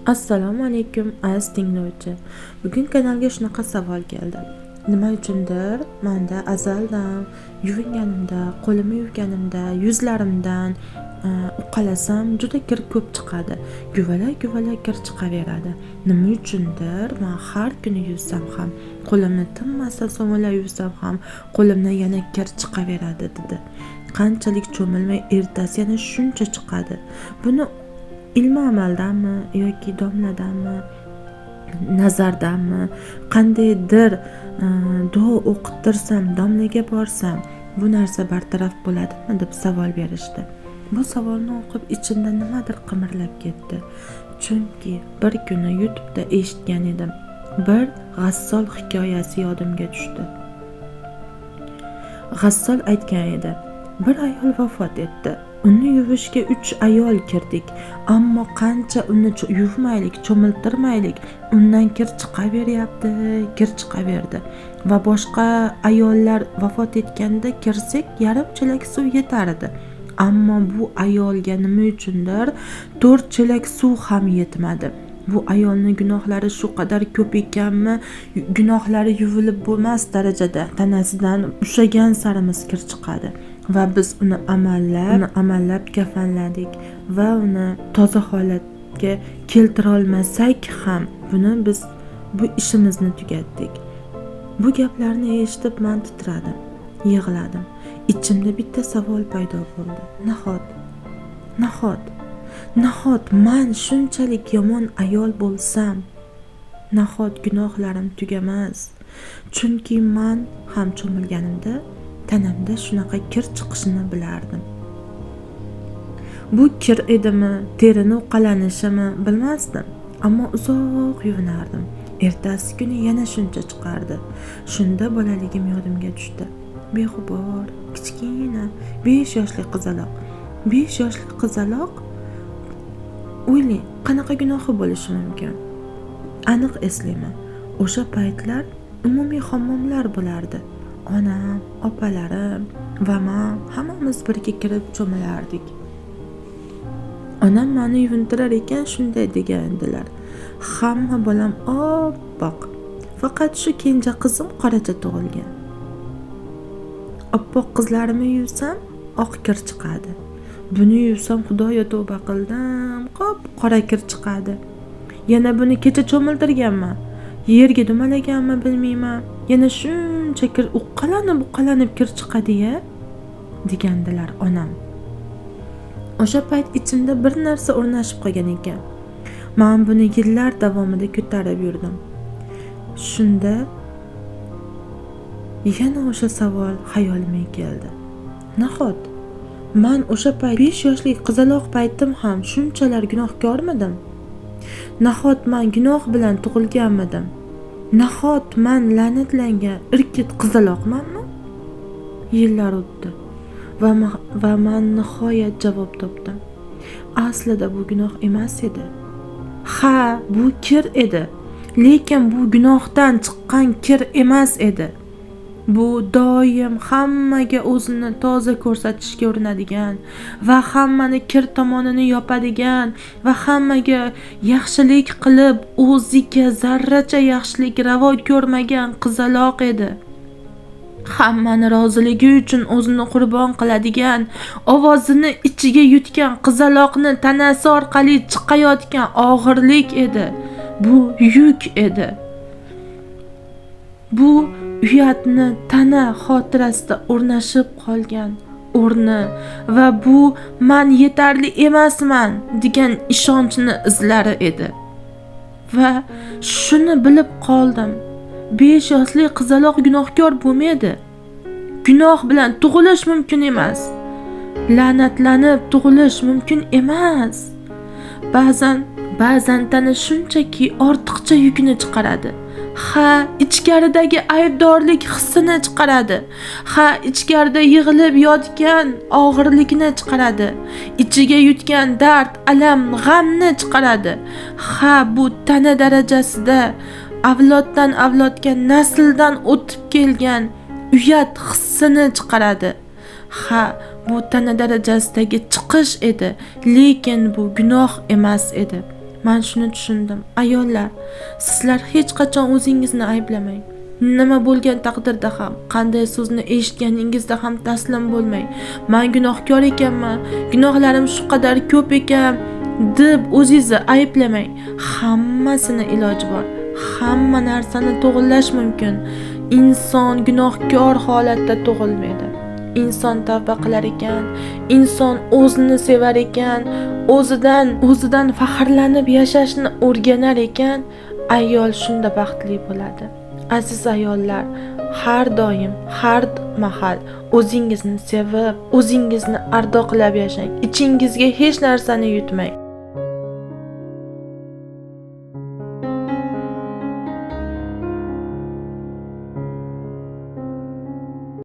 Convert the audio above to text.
Assalomu alaykum, aziz tinglovchi. Bugun kanalga shunaqa savol keldi. Nima uchundir menda azaldan yuvinganimda, qo'limni yuvganimda, yuzlarimdan uqalasam juda kir ko'p chiqadi. Guvala-guvala kir chiqaveradi. Nima uchundir men har kuni yuvsam ham, qo'limni tinmasdan sovunlab yuvsam ham, qo'limdan yana kir chiqaveradi dedi. Qanchalik cho'milmay ertasi yana shuncha chiqadi. Buni ilmi amaldanmi yoki domladanmi, nazardanmi, qandaydir duo o'qittirsam, domlaga borsam bu narsa bartaraf bo'ladimi deb savol berishdi. Bu savolni o'qib ichimda nimadir qimirlab ketdi. Chunki bir kuni YouTube'da eshitgan edim. Bir g'assol hikoyasi yodimga tushdi. G'assol aytgan edi: bir ayol vafot etdi. Uni yuvishga 3 ayol kirdik, ammo qancha uni yuvmaylik, cho'miltirmaylik, undan kir chiqaveryapti, kir chiqaverdi. Va boshqa ayollar vafot etganda kirsak, yarim chelak suv yetar edi. Ammo bu ayolga nima uchundir 4 chelak suv ham yetmadi. Bu ayolning gunohlari shu qadar ko'p ekanmi, gunohlari yuvilib bo'lmas darajada tanasidan ushagan sarimiz kir chiqadi. Va biz uni amallab kafanladik va uni toza holatga keltira olmasak ham buni biz bu ishimizni tugatdik. Bu gaplarni eshitib men titradim, yig'ladim. Ichimda bitta savol paydo bo'ldi. Nahot men shunchalik yomon ayol bo'lsam, nahot gunohlarim tugamas? Chunki men ham cho'milganimda tanamda shunaqa kir chiqishini bilardim. Bu kir edimi, terini uqalanishimi bilmasdim, ammo uzoq yuvinardim. Ertasi kuni yana shuncha chiqardi. Shunda bolaligim yodimga tushdi. Beg'ubor, kichkina 5 yoshli qizaloq. 5 yoshli qizaloq, o'ylang, qanaqa gunohi bo'lishi mumkin? Aniq eslayman. O'sha paytlar umumiy hammomlar bo'lardi. Onam, opalarim va men hammamiz birga kirib cho'milardik. Onam meni yuvintirar ekan shunday degandilar: hamma bolam oppoq, faqat shu kenja qizim qoracha tug'ilgan. Oppoq qizlarimni yuvsam oq kir chiqadi. Buni yuvsam Xudoyo tavba qildim, qop-qora kir chiqadi. Yana buni kecha cho'miltirganman, yerga dumalaganmi bilmayman. Yana shuncha kir uqqalanib kir chiqadi-ya, degandilar onam. O'sha payt ichimda bir narsa o'rnashib qolgan ekan. Men buni yillar davomida ko'tarib yurdim. Shunda yana o'sha savol xayolimga keldi. Nahot men o'sha payt 5 yoshli qizaloq paytim ham shunchalar gunohkormidim? Nahot men gunoh bilan tug'ilganmidim? Nahot men la'natlangan irkit qizaloqmanmi? Yillar o'tdi va men nihoyat javob topdim. Aslida bu gunoh emas edi. Ha, bu kir edi. Lekin bu gunohdan chiqqan kir emas edi. Bu doim hammaga o'zini toza ko'rsatishga urinadigan va hammani kir tomonini yopadigan va hammaga yaxshilik qilib o'ziga zarracha yaxshilik ravo ko'rmagan qizaloq edi. Hammani roziligi uchun o'zini qurbon qiladigan, ovozini ichiga yutgan qizaloqni tanasi orqali chiqayotgan og'irlik edi. Bu yuk edi. Bu uyatni tana xotirasida o'rnashib qolgan o'rni va bu men yetarli emasman degan ishonchni izlari edi. Va shuni bilib qoldim. 5 yoshli qizaloq gunohkor bo'lmaydi. Gunoh bilan tug'ilish mumkin emas. La'natlanib tug'ilish mumkin emas. Ba'zan tana shunchaki ortiqcha yukini chiqaradi. Ha, ichkaridagi aybdorlik hissini chiqaradi. Ha, ichkarida yig'ilib yotgan og'irlikni chiqaradi. Ichiga yutgan dard, alam, g'amni chiqaradi. Ha, bu tana darajasida avloddan avlodga, nasldan o'tib kelgan uyat hissini chiqaradi. Ha, bu tana darajasidagi chiqish edi, lekin bu gunoh emas edi. Man shuni tushundim. Ayollar, sizlar hech qachon o'zingizni ayblamang. Nima bo'lgan taqdirda ham, qanday so'zni eshitganingizda ham taslim bo'lmang. Men gunohkor ekanman, gunohlarim shu qadar ko'p ekan deb o'zingizni ayblamang. Hammasini iloji bor. Hamma narsani to'g'rilash mumkin. Inson gunohkor holatda tug'ilmaydi. Inson tavba qilar ekan, inson o'zini sevar ekan, o'zidan faxrlanib yashashni o'rganar ekan, ayol shunda baxtli bo'ladi. Aziz ayollar, har doim, har mahal o'zingizni sevib, o'zingizni ardoqlab yashang. Ichingizga hech narsani yutmang.